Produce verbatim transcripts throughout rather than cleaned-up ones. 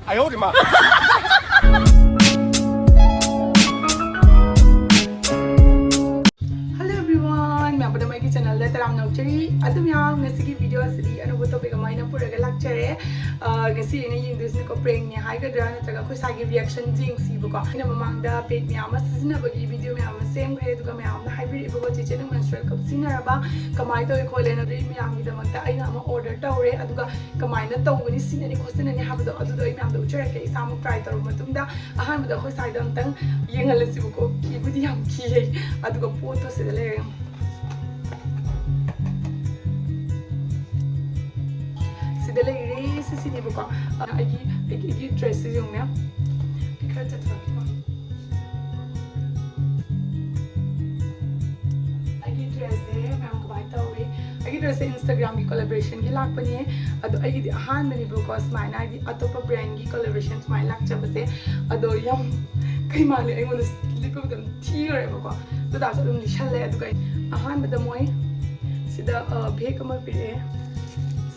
哎呦我的妈！ Hello everyone, ꯃꯌꯥꯝ ꯄꯨꯝꯅꯃꯛꯀꯤ ꯆꯦꯅꯦꯜꯗ ꯇꯔꯥꯝꯅ ꯑꯣꯛꯆꯔꯤ꯫ ꯑꯗꯨ ꯃꯌꯥꯝ, ꯉꯁꯤꯒꯤ ꯚꯤꯗꯤꯑꯣ ꯑꯁꯤꯗꯤ ꯑꯅꯧꯕ ꯇꯣꯄꯤꯛ ꯑꯃ ꯑꯩꯅ ꯄꯨꯔꯒ ꯂꯥꯛꯆꯔꯦ꯫ ꯑ, ꯉꯁꯤ ꯑꯩꯅ ꯌꯦꯡꯗꯣꯏꯁꯤꯅꯀꯣ, ꯄ꯭ꯔꯦꯡꯅꯦ ꯍꯥꯏꯒꯗ꯭ꯔꯥ ꯅꯠꯇ꯭ꯔꯒ ꯑꯩꯈꯣꯏ ꯁ꯭ꯋꯥꯏꯒꯤ ꯔꯤꯌꯦꯛꯁꯟ ꯌꯦꯡꯁꯤꯕꯀꯣ꯫ ꯑꯩꯅ ꯃꯃꯥꯡꯗ ꯄꯦꯛ ꯃꯌꯥꯝ ꯑꯃ ꯁꯤꯖꯤꯟꯅꯕꯒꯤ ꯚꯤꯗꯤꯑꯣ ꯃꯌꯥꯝ ꯑꯃ ꯁꯦꯝꯈ꯭ꯔꯦ, ꯑꯗꯨꯒ ꯃꯌꯥꯝꯅ ꯍꯥꯏꯕꯤꯔꯛꯏꯕꯀꯣ, "ꯆꯦꯆꯦ, ꯅꯪ ꯃꯦꯟꯁꯇ꯭ꯔꯨꯑꯦꯜ ꯀꯞ ꯁꯤꯖꯤꯟꯅꯔꯕ? ꯀꯃꯥꯏꯅ ꯇꯧꯋꯤ ꯈꯣꯠꯂꯦꯅ?" ꯑꯗꯨꯒꯤ ꯃꯌꯥꯝꯒꯤꯗꯃꯛꯇ ꯑꯩꯅ ꯑꯃ ꯑꯣꯔꯗꯔ ꯇꯧꯔꯦ, ꯑꯗꯨꯒ ꯀꯃꯥꯏꯅ ꯇꯧꯒꯅꯤ, ꯁꯤꯅꯅꯤ ꯈꯣꯠꯆꯅꯅꯤ ꯍꯥꯏꯕꯗꯣ, ꯑꯗꯨꯗꯣ ꯑꯩ ꯃꯌꯥꯝꯗ ꯎꯠꯆꯔꯛꯀꯦ ꯏꯁꯥꯃꯛ ꯇ꯭ꯔꯥꯏ ꯇꯧꯔꯕ ꯃꯇꯨꯡꯗ꯫ ꯑꯍꯥꯟꯕꯗ ꯑꯩꯈꯣꯏ ꯁ꯭ꯋꯥꯏꯗ ꯑꯝꯇꯪ ꯌꯦꯡꯍꯜꯂꯁꯤꯕꯀꯣ꯫ ꯀꯤꯕꯨꯗꯤ ꯌꯥꯝ ꯀꯤꯌꯦ, ꯑꯗꯨꯒ ꯄꯣꯠꯇꯣ ꯁꯤꯗ ꯂꯩꯔꯦ꯫ ꯁꯤꯗ ꯂꯩꯔꯦ, ꯁꯤꯁꯤꯅꯦꯕꯀꯣ꯫ ꯑ, ꯑꯩꯒꯤ, ꯑꯩꯒꯤ, ꯑꯩꯒꯤ ꯗ꯭ꯔꯦꯁꯁꯦ ꯌꯦꯡꯉꯨꯅꯦ꯫ ꯑꯩ ꯈꯔ ꯆꯠꯊꯣꯔꯛꯀꯦꯀꯣ꯫ ꯑꯩꯒꯤ ꯗ꯭ꯔꯦꯁꯁꯦ ꯃꯌꯥꯝ ꯀꯃꯥꯏꯅ ꯇꯧꯏ? ꯑꯩꯒꯤ ꯗ꯭ꯔꯦꯁꯁꯦ Instagram-ꯒꯤ collaboration-ꯒꯤ ꯂꯥꯛꯄꯅꯦ꯫ ꯑꯗꯣ ꯑꯩꯒꯤꯗꯤ ꯑꯍꯥꯟꯕꯅꯦꯕꯀꯣ, ꯁꯨꯃꯥꯏꯅ, ꯍꯥꯏꯗꯤ, ꯑꯇꯣꯞꯄ brand-ꯒꯤ collaboration ꯁꯨꯃꯥꯏꯅ ꯂꯥꯛꯆꯕꯁꯦ꯫ ꯑꯗꯣ ꯌꯥꯝ, ꯀꯩ ꯃꯥꯜꯂꯤ, ꯑꯩꯉꯣꯟꯗ ꯂꯤꯠꯄ ꯃꯇꯝꯗ ꯊꯤꯈ꯭ꯔꯦꯕꯀꯣ꯫ ꯑꯗꯨ ꯇꯥꯔꯁꯨ ꯑꯗꯨꯝ ꯂꯤꯠꯁꯜꯂꯦ꯫ ꯑꯗꯨꯒ ꯑꯩ ꯑꯍꯥꯟꯕꯗ ꯃꯣꯏ ꯁꯤꯗ, ꯑ, bag ꯑꯃ ꯄꯤꯔꯛꯑꯦ꯫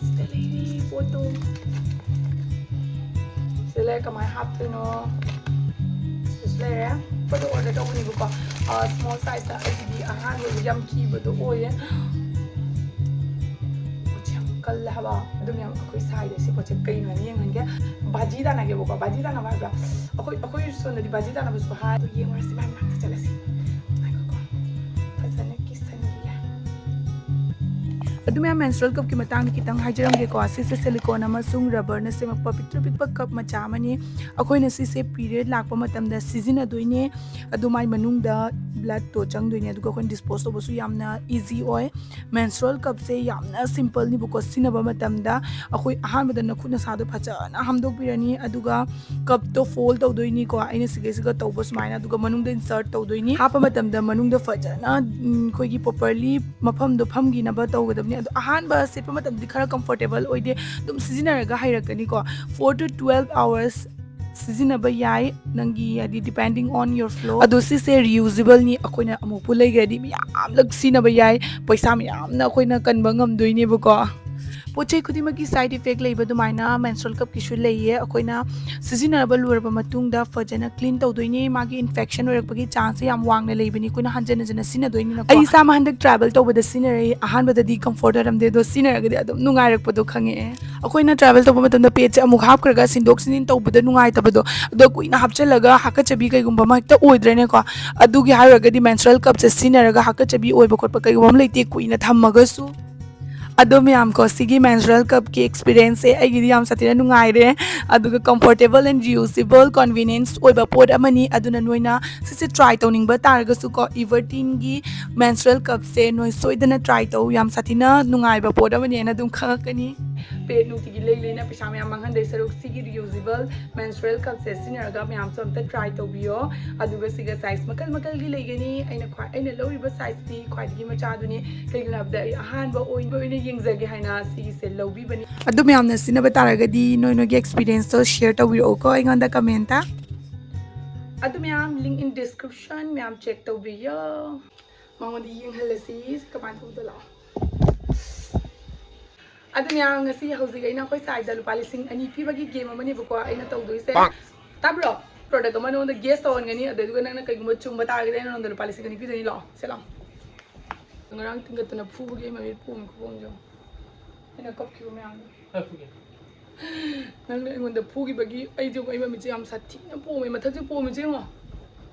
ꯁꯤꯗ ꯂꯩꯔꯤ ꯄꯣꯠꯇꯣ꯫ ꯁꯤꯗ ꯂꯩꯔꯦ, ꯀꯃꯥꯏꯅ ꯍꯥꯞꯇꯣꯏꯅꯣ? ꯁꯤꯗꯁꯨ ꯂꯩꯔꯦ꯫ ꯄꯣꯠꯇꯣ order ꯇꯧꯕꯅꯦꯕꯀꯣ꯫ ꯑ, small size-ꯇ꯫ ꯑꯩꯒꯤꯗꯤ ꯑꯍꯥꯟꯕ ꯑꯣꯏꯕꯒꯤ ꯌꯥꯝ ꯀꯤꯕꯗꯣ ꯑꯣꯏꯌꯦ꯫ ꯄꯣꯠꯁꯦ ꯌꯥꯝ ꯀꯜꯂꯦ ꯍꯥꯏꯕ꯫ ꯑꯗꯨ ꯃꯌꯥꯝ, ꯑꯩꯈꯣꯏ ꯁ꯭ꯋꯥꯏꯗ ꯁꯤ ꯄꯣꯠꯁꯦ ꯀꯩꯅꯣ ꯍꯥꯏꯅ ꯌꯦꯡꯍꯟꯒꯦ꯫ ꯕꯥꯖꯤ ꯇꯥꯟꯅꯒꯦꯕꯀꯣ꯫ ꯕꯥꯖꯤ ꯇꯥꯟꯅꯕ ꯍꯥꯏꯕ꯭ꯔꯥ? ꯑꯩꯈꯣꯏ, ꯑꯩꯈꯣꯏ ꯁꯣꯝꯗꯗꯤ ꯕꯥꯖꯤ ꯇꯥꯟꯅꯕꯁꯨ ꯍꯥꯏ꯫ ꯑꯗꯨ ꯌꯦꯡꯉꯨꯔꯁꯤ, ꯃꯥꯏ ꯃꯅꯥꯛꯇ ꯆꯠꯂꯁꯤ꯫ ꯉꯥꯏꯈꯣꯀꯣ꯫ ꯐꯖꯅ ꯀꯤꯁꯟꯈꯤꯒꯦ꯫ ꯑꯗꯨ ꯃꯌꯥꯝ, menstrual cup-ꯀꯤ ꯃꯇꯥꯡꯗ ꯈꯤꯇꯪ ꯍꯥꯏꯖꯔꯝꯒꯦꯀꯣ꯫ ꯁꯤꯁꯦ silicone ꯑꯃꯁꯨꯡ rubber-ꯅ ꯁꯦꯝꯃꯛꯄ ꯄꯤꯛꯇ꯭ꯔꯨ ꯄꯤꯛꯄ cup ꯃꯆꯥ ꯑꯃꯅꯤ꯫ ꯑꯩꯈꯣꯏꯅ ꯁꯤꯁꯦ period ꯂꯥꯛꯄ ꯃꯇꯝꯗ ꯁꯤꯖꯤꯟꯅꯗꯣꯏꯅꯦ꯫ ꯑꯗꯨ ꯃꯥꯏ ꯃꯅꯨꯡꯗ blood-ꯇꯣ ꯆꯪꯗꯣꯏꯅꯦ, ꯑꯗꯨꯒ ꯑꯩꯈꯣꯏꯅ dispose ꯇꯧꯕꯁꯨ ꯌꯥꯝꯅ easy ꯑꯣꯏ꯫ Menstrual cup-ꯁꯦ ꯌꯥꯝꯅ simple-ꯅꯤꯕꯀꯣ ꯁꯤꯖꯤꯟꯅꯕ ꯃꯇꯝꯗ꯫ ꯑꯩꯈꯣꯏ ꯑꯍꯥꯟꯕꯗ ꯅꯈꯨꯠ ꯅꯁꯥꯗꯣ ꯐꯖꯅ ꯍꯥꯝꯗꯣꯛꯄꯤꯔꯅꯤ, ꯑꯗꯨꯒ cup-ꯇꯣ fold ꯇꯧꯗꯣꯏꯅꯤꯀꯣ, ꯑꯩꯅ ꯁꯤꯒꯩꯁꯤꯒ ꯇꯧꯕ ꯁꯨꯃꯥꯏꯅ, ꯑꯗꯨꯒ ꯃꯅꯨꯡꯗ insert ꯇꯧꯗꯣꯏꯅꯤ꯫ ꯍꯥꯞꯄ ꯃꯇꯝꯗ ꯃꯅꯨꯡꯗ ꯐꯖꯅ, ꯎꯝ, ꯑꯩꯈꯣꯏꯒꯤ properly ꯃꯐꯝꯗꯣ ꯐꯝꯈꯤꯅꯕ ꯇꯧꯒꯗꯕꯅꯤ꯫ ꯑꯗꯣ ꯑꯍꯥꯟꯕ ꯁꯦꯠꯄ ꯃꯇꯝꯗꯗꯤ ꯈꯔ comfortable ꯑꯣꯏꯗꯦ, ꯑꯗꯨꯝ ꯁꯤꯖꯤꯟꯅꯔꯒ ꯍꯩꯔꯛꯀꯅꯤꯀꯣ꯫ Four to twelve hours ꯁꯤꯖꯤꯟꯅꯕ ꯌꯥꯏ, ꯅꯪꯒꯤ, ꯍꯥꯏꯗꯤ, depending on your flow꯫ ꯑꯗꯣ ꯁꯤꯁꯦ reusable-ꯅꯤ, ꯑꯩꯈꯣꯏꯅ ꯑꯃꯨꯛꯄꯨ ꯂꯩꯈ꯭ꯔꯗꯤ ꯃꯌꯥꯝꯂꯛ ꯁꯤꯖꯤꯟꯅꯕ ꯌꯥꯏ, ꯄꯩꯁꯥ ꯃꯌꯥꯝꯅ ꯑꯩꯈꯣꯏꯅ ꯀꯟꯕ ꯉꯝꯗꯣꯏꯅꯦꯕꯀꯣ꯫ ꯄꯣꯠ ꯆꯩ ꯈꯨꯗꯤꯡꯃꯛꯀꯤ ꯁꯥꯏꯠ ꯏꯐꯦꯛ ꯂꯩꯕ ꯑꯗꯨꯃꯥꯏꯅ ꯃꯦꯟꯁꯇ꯭ꯔꯨꯑꯦꯜ ꯀꯞꯀꯤꯁꯨ ꯂꯩꯌꯦ꯫ ꯑꯩꯈꯣꯏꯅ ꯁꯤꯖꯤꯟꯅꯔꯕ ꯂꯣꯏꯔꯕ ꯃꯇꯨꯡꯗ ꯐꯖꯅ ꯀ꯭ꯂꯤꯟ ꯇꯧꯗꯣꯏꯅꯦ꯫ ꯃꯥꯒꯤ ꯏꯟꯐꯦꯛꯁꯟ ꯑꯣꯏꯔꯛꯄꯒꯤ ꯆꯥꯟꯁꯁꯦ ꯌꯥꯝ ꯋꯥꯡꯅ ꯂꯩꯕꯅꯤ, ꯑꯩꯈꯣꯏꯅ ꯍꯟꯖꯟ ꯍꯟꯖꯟꯅ ꯁꯤꯖꯤꯟꯅꯗꯣꯏꯅꯤꯅꯀꯣ꯫ ꯑꯩ ꯏꯁꯥꯃꯛ ꯍꯟꯗꯛ ꯇ꯭ꯔꯥꯏꯕꯦꯜ ꯇꯧꯕꯗ ꯁꯤꯖꯤꯟꯅꯔꯛꯏ꯫ ꯑꯍꯥꯟꯕꯗꯗꯤ ꯀꯝꯐꯣꯔꯠ ꯑꯣꯏꯔꯝꯗꯦ, ꯑꯗꯣ ꯁꯤꯖꯤꯟꯅꯔꯒꯗꯤ ꯑꯗꯨꯝ ꯅꯨꯡꯉꯥꯏꯔꯛꯄꯗꯣ ꯈꯪꯉꯛꯑꯦ꯫ ꯑꯩꯈꯣꯏꯅ ꯇ꯭ꯔꯥꯏꯕꯦꯜ ꯇꯧꯕ ꯃꯇꯝꯗ ꯄꯦꯠꯁꯦ ꯑꯃꯨꯛ ꯍꯥꯞꯈ꯭ꯔꯒ ꯁꯤꯟꯗꯣꯛ ꯁꯤꯟꯖꯤꯟ ꯇꯧꯕꯗ ꯅꯨꯡꯉꯥꯏꯇꯕꯗꯣ, ꯑꯗꯣ ꯀꯨꯏꯅ ꯍꯥꯞꯆꯤꯜꯂꯒ ꯍꯥꯀꯠꯆꯕꯤ ꯀꯩꯒꯨꯝꯕ ꯑꯃ ꯍꯦꯛꯇ ꯑꯣꯏꯗ꯭ꯔꯅꯦꯀꯣ꯫ ꯑꯗꯨꯒꯤ ꯍꯥꯏꯔꯨꯔꯒꯗꯤ ꯃꯦꯟꯁꯇ꯭ꯔꯨꯑꯦꯜ ꯀꯞꯁꯦ ꯁꯤꯖꯤꯟꯅꯔꯒ ꯍꯥꯀꯠꯆꯕꯤ ꯑꯣꯏꯕ ꯈꯣꯠꯄ ꯀꯩꯒꯨꯝꯕ ꯑꯃ ꯂꯩꯇꯦ, ꯀꯨꯏꯅ ꯊꯝꯃꯒꯁꯨ꯫ ꯑꯗꯣ ꯃꯌꯥꯝ ꯀꯣ, ꯁꯤꯒꯤ ꯃꯦꯟꯁꯇ꯭ꯔꯨꯑꯦꯜ ꯀꯞꯀꯤ ꯑꯦꯛꯁꯄꯤꯔꯤꯌꯦꯟꯁꯁꯦ ꯑꯩꯒꯤꯗꯤ ꯌꯥꯝ ꯁꯥꯊꯤꯅ ꯅꯨꯡꯉꯥꯏꯔꯦ꯫ ꯑꯗꯨꯒ ꯀꯝꯐꯣꯔꯇꯦꯕꯜ ꯑꯦꯟ ꯔꯤꯌꯨꯁꯤꯕꯜ ꯀꯟꯚꯤꯅꯤꯌꯦꯟꯁ ꯑꯣꯏꯕ ꯄꯣꯠ ꯑꯃꯅꯤ꯫ ꯑꯗꯨꯅ ꯅꯣꯏꯅ ꯁꯤꯁꯦ ꯇ꯭ꯔꯥꯏ ꯇꯧꯅꯤꯡꯕ ꯇꯥꯔꯒꯁꯨ ꯀꯣ, ꯏꯚꯔꯇꯤꯟꯒꯤ ꯃꯦꯟꯁꯇ꯭ꯔꯨꯑꯦꯜ ꯀꯞꯁꯦ ꯅꯣꯏ ꯁꯣꯏꯗꯅ ꯇ꯭ꯔꯥꯏ ꯇꯧ꯫ ꯌꯥꯝ ꯁꯥꯊꯤꯅ ꯅꯨꯡꯉꯥꯏꯕ ꯄꯣꯠ ꯑꯃꯅꯦꯅ ꯑꯗꯨꯝ ꯈꯪꯉꯛꯀꯅꯤ꯫ ꯄꯦꯠ ꯅꯨꯡꯇꯤꯒꯤ ꯂꯩ ꯂꯩꯅ ꯄꯩꯁꯥ ꯃꯌꯥꯝ ꯃꯥꯡꯍꯟꯗꯣꯏ ꯁꯔꯨꯛ, ꯁꯤꯒꯤ ꯔꯤꯌꯨꯁꯤꯕꯜ ꯃꯦꯟꯁꯇ꯭ꯔꯨꯑꯦꯜ ꯀꯞꯁꯦ ꯁꯤꯖꯤꯟꯅꯔꯒ ꯃꯌꯥꯝꯁꯨ ꯑꯝꯇ ꯇ꯭ꯔꯥꯏ ꯇꯧꯕꯤꯌꯣ꯫ ꯑꯗꯨꯒ ꯁꯤꯒ ꯁꯥꯏꯖ ꯃꯈꯜ ꯃꯈꯜꯒꯤ ꯂꯩꯒꯅꯤ꯫ ꯑꯩꯅ ꯈ꯭ꯋꯥꯏ, ꯑꯩꯅ ꯂꯧꯔꯤꯕ ꯁꯥꯏꯖꯇꯤ ꯈ꯭ꯋꯥꯏꯗꯒꯤ ꯃꯆꯥꯗꯨꯅꯤ꯫ ꯀꯩꯒꯤꯅꯣ ꯍꯥꯏꯕꯗ ꯑꯩ ꯑꯍꯥꯟꯕ ꯑꯣꯏꯅ, ꯑꯣꯏꯅ ꯌꯦꯡꯖꯒꯦ ꯍꯥꯏꯅ ꯁꯤꯒꯤꯁꯦ ꯂꯧꯕꯤꯕꯅꯤ꯫ ꯑꯗꯨ ꯃꯌꯥꯝꯅ ꯁꯤꯖꯤꯟꯅꯕ ꯇꯥꯔꯒꯗꯤ ꯅꯣꯏ ꯅꯣꯏꯒꯤ ꯑꯦꯛꯁꯄꯤꯔꯤꯌꯦꯟꯁꯇꯣ ꯁꯤꯌꯔ ꯇꯧꯕꯤꯔꯛꯎꯀꯣ ꯑꯩꯉꯣꯟꯗ ꯀꯃꯦꯟꯇ꯫ ꯑꯗꯨ ꯃꯌꯥꯝ, ꯂꯤꯡ ꯏꯟ ꯗꯤꯁꯀ꯭ꯔꯤꯞꯁꯟ ꯃꯌꯥꯝ ꯆꯦꯛ ꯇꯧꯕꯤꯌꯣ꯫ ꯃꯉꯣꯟꯗ ꯌꯦꯡꯍꯜꯂꯁꯤ ꯀꯃꯥꯏꯅ ꯇꯧꯕꯗꯣ, ꯂꯥꯛꯑꯣ꯫ ꯑꯗꯨꯅꯦ, ꯉꯁꯤ ꯍꯧꯖꯤꯛ ꯑꯩꯅ ꯑꯩꯈꯣꯏ ꯁꯥꯏꯗ ꯂꯨꯄꯥ ꯂꯤꯁꯤꯡ ꯑꯅꯤ ꯄꯤꯕꯒꯤ ꯒꯦꯝ ꯑꯃꯅꯦꯕꯀꯣ ꯑꯩꯅ ꯇꯧꯗꯣꯏꯁꯦ꯫ ꯇꯥꯕ꯭ꯔꯣ? ꯄ꯭ꯔꯣꯗꯛ ꯑꯃ ꯅꯉꯣꯟꯗ ꯒꯦꯁ ꯇꯧꯍꯟꯒꯅꯤ, ꯑꯗꯨꯗꯨꯒ ꯅꯪꯅ ꯀꯩꯒꯨꯝꯕ ꯆꯨꯝꯕ ꯇꯥꯔꯒꯗꯤ ꯑꯩꯅ ꯅꯉꯣꯟꯗ ꯂꯨꯄꯥ ꯂꯤꯁꯤꯡ ꯑꯅꯤ ꯄꯤꯗꯣꯏꯅꯤ꯫ ꯂꯥꯛꯑꯣ, ꯁꯦ ꯂꯥꯛꯑꯣ꯫ ꯉꯔꯥꯡ ꯇꯤꯡꯒꯠꯇꯅ ꯐꯨꯕꯒꯤ ꯑꯩ ꯃꯃꯤꯠ ꯄꯣꯝꯃꯤ ꯈꯨꯄꯣꯝꯁꯦ ꯌꯦꯡꯉꯣ꯫ ꯑꯩꯅ ꯀꯞꯈꯤꯕ ꯃꯌꯥꯝꯗꯣ꯫ ꯀꯞꯈꯤꯒꯦ꯫ ꯅꯪꯅ ꯑꯩꯉꯣꯟꯗ ꯐꯨꯈꯤꯕꯒꯤ ꯑꯩꯁꯦ, ꯑꯩ ꯃꯃꯤꯠꯁꯦ ꯌꯥꯝ ꯁꯥꯊꯤꯅ ꯄꯣꯝꯃꯦ, ꯃꯊꯛꯁꯦ ꯄꯣꯝꯃꯤꯁꯦ ꯌꯦꯡꯉꯣ꯫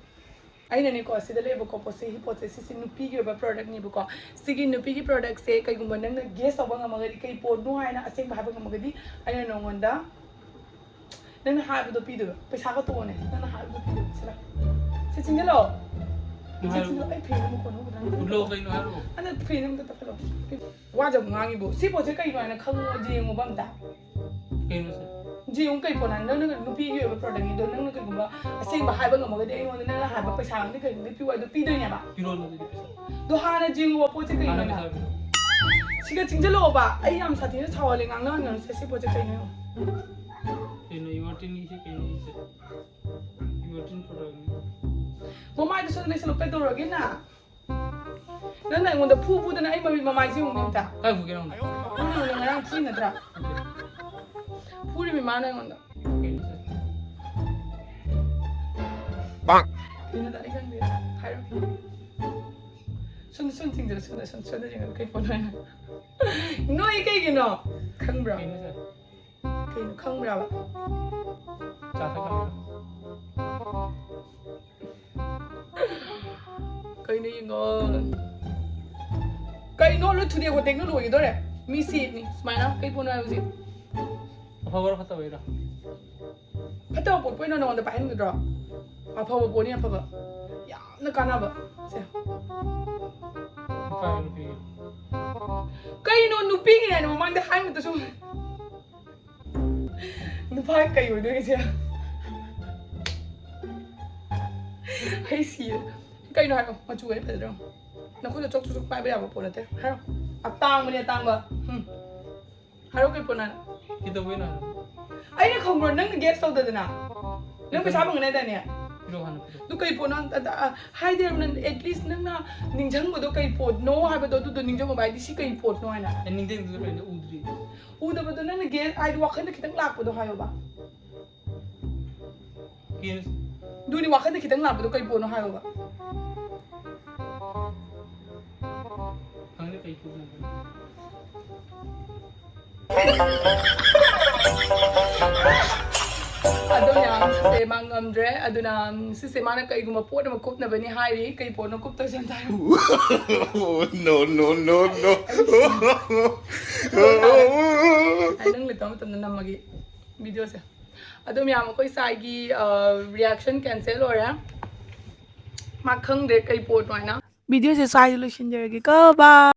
ꯑꯩꯅꯅꯦꯀꯣ, ꯁꯤꯗ ꯂꯩꯕꯀꯣ ꯄꯣꯠꯁꯦ, ꯁꯤ ꯄꯣꯠꯁꯦ, ꯁꯤꯁꯦ ꯅꯨꯄꯤꯒꯤ ꯑꯣꯏꯕ ꯄ꯭ꯔꯣꯗꯛꯅꯦꯕꯀꯣ꯫ ꯁꯤꯒꯤ ꯅꯨꯄꯤꯒꯤ ꯄ꯭ꯔꯣꯗꯛꯁꯦ ꯀꯩꯒꯨꯝꯕ ꯅꯪꯅ ꯒꯦꯁ ꯇꯧꯕ ꯉꯝꯃꯒꯗꯤ, ꯀꯩ ꯄꯣꯠꯅꯣ ꯍꯥꯏꯅ ꯑꯁꯦꯡꯕ ꯍꯥꯏꯕ ꯉꯝꯃꯒꯗꯤ, ꯑꯩꯅ ꯅꯉꯣꯟꯗ ꯅꯪꯅ ꯍꯥꯏꯕꯗꯣ ꯄꯤꯗꯣꯏꯕ꯫ ꯄꯩꯁꯥꯒ ꯇꯣꯛꯑꯣꯅꯦ, ꯅꯪꯅ ꯍꯥꯏꯕꯗꯣ ꯄꯤꯗꯣꯏꯕ꯫ ꯁꯤꯗ꯫ ꯁꯤ ꯆꯤꯡꯁꯤꯜꯂꯣ꯫ ꯁꯤ ꯆꯤꯡꯁꯤꯜꯂꯣ꯫ ꯑꯩ ꯐꯦꯟ ꯑꯃ ꯀꯣꯟꯅ ꯍꯧꯕꯗ ꯅꯪ ꯎꯠꯂꯣ, ꯀꯩꯅꯣ ꯍꯥꯏꯔꯛꯑꯣ꯫ ꯑꯗ ꯐꯦꯟ ꯑꯝꯇ ꯇꯞꯊꯠꯂꯣ꯫ ꯋꯥꯁꯦ ꯑꯃꯨꯛ ꯉꯥꯡꯉꯤꯕꯣ꯫ ꯁꯤ ꯄꯣꯠꯁꯦ ꯀꯩꯅꯣ ꯍꯥꯏꯅ ꯈꯪꯉꯣ, ꯌꯦꯡꯉꯣꯕ ꯑꯝꯇ꯫ ꯀꯩꯅꯣ ꯁꯦ? ꯌꯦꯡꯉꯨ, ꯀꯩ ꯄꯣꯠꯅꯣ? ꯅꯪꯅ ꯅꯨꯄꯤꯒꯤ ꯑꯣꯏꯕ ꯄ꯭ꯔꯣꯗꯛꯅꯤꯗꯣ ꯅꯪꯅ ꯀꯩꯒꯨꯝꯕ ꯑꯁꯦꯡꯕ ꯍꯥꯏꯕ ꯉꯝꯃꯒꯗꯤ ꯑꯩꯉꯣꯟꯗ ꯅꯪꯅ ꯍꯥꯏꯕ ꯄꯩꯁꯥ ꯈꯪꯗꯦ ꯀꯩ ꯈꯪꯗꯦ ꯄꯤꯌꯨ ꯍꯥꯏꯗꯣ ꯄꯤꯗꯣꯏꯅꯦꯕ꯫ ꯄꯤꯔꯣꯅꯨ ꯑꯗꯨꯗꯤ ꯄꯩꯁꯥ꯫ ꯑꯗꯣ ꯍꯥꯟꯅ ꯌꯦꯡꯉꯨꯕ ꯄꯣꯠꯁꯦ ꯀꯩꯅꯣ ꯍꯥꯟꯅ ꯍꯥꯏꯅ꯫ ꯄꯩꯁꯥ ꯄꯤꯔꯣ꯫ ꯁꯤꯒ ꯆꯤꯡꯁꯤꯜꯂꯛꯑꯣꯕ꯫ ꯑꯩ ꯌꯥꯝ ꯁꯥꯊꯤꯅ ꯁꯥꯎꯍꯜꯂꯦ, ꯉꯥꯡꯅꯍꯟꯒꯅꯨꯁꯦ꯫ ꯁꯤ ꯄꯣꯠꯁꯦ ꯀꯩꯅꯣ ꯌꯦꯡꯉꯣ꯫ ꯀꯩꯅꯣ ꯏꯃꯥꯔꯇꯤꯟꯒꯤꯁꯦ ꯀꯩꯅꯣ ꯁꯦ? ꯏꯃꯥꯔꯇꯤꯟ ꯄ꯭ꯔꯣꯗꯛꯅꯤ꯫ ꯃꯃꯥꯏꯗꯨꯁꯨ ꯂꯩꯁꯜꯂꯨ ꯀꯩꯗꯧꯔꯒꯦ ꯅꯪ? ꯅꯪꯅ ꯑꯩꯉꯣꯟꯗ ꯐꯨ ꯐꯨꯗꯅ ꯑꯩ ꯃꯃꯤꯠ ꯃꯃꯥꯏꯁꯦ ꯌꯦꯡꯉꯨꯅꯦ ꯑꯝꯇ꯫ ꯀꯥꯏ ꯐꯨꯒꯦ ꯅꯪꯉꯣꯟꯗ? ꯅꯪꯅ ꯑꯩꯉꯣꯟꯗ ꯉꯔꯥꯡ ꯐꯨꯏ ꯅꯠꯇ꯭ꯔꯥ? ꯐꯨꯔꯤꯃꯤ ꯃꯥꯅ ꯑꯩꯉꯣꯟꯗ꯫ ꯀꯩꯅꯣ ꯁꯦ? ꯀꯩꯅꯣꯗ ꯑꯩ ꯈꯪꯗꯦ꯫ ꯍꯥꯏꯔꯛꯀꯦ꯫ ꯁꯨꯝ ꯁꯨꯝ ꯊꯤꯡꯖꯤꯜꯂ ꯁꯨꯝꯗ ꯁꯨꯝ ꯁꯨꯝꯗ ꯌꯦꯡꯉꯒ ꯀꯩ ꯄꯣꯠꯅꯣ ꯍꯥꯏꯅ꯫ ꯅꯣꯏ ꯀꯩꯒꯤꯅꯣ? ꯈꯪꯕ꯭ꯔꯥ? ꯀꯩꯅꯣ ꯁꯦ? ꯀꯩꯅꯣ ꯈꯪꯕ꯭ꯔꯥꯕ? ꯆꯥ ꯊꯛꯀꯅꯤ꯫ ꯀꯩꯅꯣ ꯌꯦꯡꯉꯣ꯫ ꯀꯩꯅꯣ ꯂꯣꯏ ꯊꯨꯗꯦꯛ ꯈꯣꯠꯇꯦꯛꯅ ꯂꯣꯏꯒꯗꯧꯔꯦ꯫ ꯃꯤ ꯁꯤꯠꯅꯤ ꯁꯨꯃꯥꯏꯅ ꯀꯩ ꯄꯣꯠꯅꯣ ꯍꯥꯏꯕꯁꯦ꯫ ꯑꯐꯕꯔꯣ ꯐꯠꯇꯕꯩꯔꯣ? ꯐꯠꯇꯕ ꯄꯣꯠꯄꯨ ꯑꯣꯏꯅ ꯅꯉꯣꯟꯗ ꯄꯥꯏꯍꯟꯒꯗ꯭ꯔꯣ? ꯑꯐꯕ ꯄꯣꯠꯅꯤ ꯑꯐꯕ꯫ ꯌꯥꯝꯅ ꯀꯥꯟꯅꯕ꯫ ꯁꯦ꯫ ꯅꯨꯄꯥꯔꯣ ꯅꯨꯄꯤꯔꯣ? ꯀꯩꯅꯣ ꯅꯨꯄꯤꯒꯤꯅꯦ ꯍꯥꯏꯅ ꯃꯃꯥꯡꯗ ꯍꯥꯏꯕꯗꯨꯁꯨ꯫ ꯅꯨꯄꯥ ꯀꯩ ꯑꯣꯏꯗꯣꯏꯅꯣ ꯁꯦ? ꯑꯩ ꯁꯤꯔꯦ꯫ ꯀꯩꯅꯣ ꯍꯥꯏꯔꯣ ꯃꯆꯨ ꯑꯩ ꯐꯖꯗ꯭ꯔꯣ? ꯅꯈꯨꯠꯇ ꯆꯣꯛ ꯆꯣꯛ ꯆꯣꯛ ꯄꯥꯏꯕ ꯌꯥꯕ ꯄꯣꯠ ꯅꯠꯇꯦ꯫ ꯍꯥꯏꯔꯣ꯫ ꯑꯇꯥꯡꯕꯅꯦ ꯑꯇꯥꯡꯕ꯫ ꯎꯝ꯫ ꯍꯥꯏꯔꯣ ꯀꯩ ꯄꯣꯠꯅꯣ ꯍꯥꯏꯔꯣ? ꯀꯩꯗꯧꯕꯩꯅꯣ ꯍꯥꯏꯔꯣ? ꯑꯩꯅ ꯈꯪꯕ꯭ꯔꯣ ꯅꯪꯅ ꯒꯦꯁ ꯇꯧꯗꯗꯅ? ꯅꯪ ꯄꯩꯁꯥ ꯐꯪꯒꯅꯤ ꯍꯥꯏꯗꯥꯏꯅꯦ? ꯄꯤꯔꯛꯑꯣ ꯍꯥꯟꯅ ꯄꯤꯔꯛꯑꯣ꯫ ꯑꯗꯨ ꯀꯩ ꯄꯣꯠꯅꯣ ꯑꯝꯇ ꯑ, ꯍꯥꯏꯗꯦ ꯅꯪ at least ꯅꯪꯅ ꯅꯤꯡꯁꯤꯡꯕꯗꯣ ꯀꯩ ꯄꯣꯠꯅꯣ ꯍꯥꯏꯕꯗꯣ ꯑꯗꯨꯗꯣ ꯅꯤꯡꯁꯤꯡꯉꯣꯕ ꯍꯥꯏꯗꯤ ꯁꯤ ꯀꯩ ꯄꯣꯠꯅꯣ ꯍꯥꯏꯅ꯫ ꯑꯩ ꯅꯤꯡꯁꯤꯡꯗꯨꯗ ꯀꯩꯅꯣ ꯎꯗ꯭ꯔꯤ꯫ ꯎꯗꯕꯗꯣ ꯅꯪꯅ ꯒꯦꯁ ꯍꯥꯏꯗꯤ ꯋꯥꯈꯜꯗ ꯈꯤꯇꯪ ꯂꯥꯛꯄꯗꯣ ꯍꯥꯏꯌꯣꯕ꯫ ꯀꯦꯟ ꯑꯗꯨꯅꯤ ꯋꯥꯈꯜꯗ ꯈꯤꯇꯪ ꯂꯥꯛꯄꯗꯣ ꯀꯩ ꯄꯣꯠꯅꯣ ꯍꯥꯏꯌꯣꯕ꯫ ꯈꯪꯗꯦ ꯀꯩ ꯄꯣꯠꯅꯣ꯫ ꯑꯗꯣ ꯃꯌꯥꯝ ꯁꯤꯁꯦ ꯃꯥ ꯉꯝꯗ꯭ꯔꯦ꯫ ꯑꯗꯨꯅ ꯁꯤꯁꯦ ꯃꯥꯅ ꯀꯩꯒꯨꯝꯕ ꯄꯣꯠ ꯑꯃ ꯀꯨꯞꯅꯕꯅꯤ ꯍꯥꯏꯔꯤ꯫ ꯀꯩ ꯄꯣꯠꯅꯣ ꯀꯨꯞꯇꯣꯏꯁꯦ ꯑꯝꯇ ꯍꯥꯏꯔꯣ꯫ No, no, no, no. ꯑꯩ ꯅꯪ ꯂꯩꯇꯕ ꯃꯇꯝꯗ ꯅꯝꯃꯒꯦ ꯚꯤꯗꯤꯑꯣꯁꯦ꯫ ꯑꯗꯣ ꯃꯌꯥꯝ ꯑꯩꯈꯣꯏ ꯁꯥꯏꯒꯤ ꯔꯤꯌꯥꯛꯁꯟ ꯀꯦꯟꯁꯦꯜ ꯑꯣꯏꯔꯦ꯫ ꯃꯥ ꯈꯪꯗ꯭ꯔꯦ ꯀꯩ ꯄꯣꯠꯅꯣ ꯍꯥꯏꯅ꯫ ꯚꯤꯗꯤꯑꯣꯁꯦ ꯁ꯭ꯋꯥꯏꯗ ꯂꯣꯏꯁꯤꯟꯖꯔꯒꯦꯀꯣ꯫ ꯕꯥꯏ꯫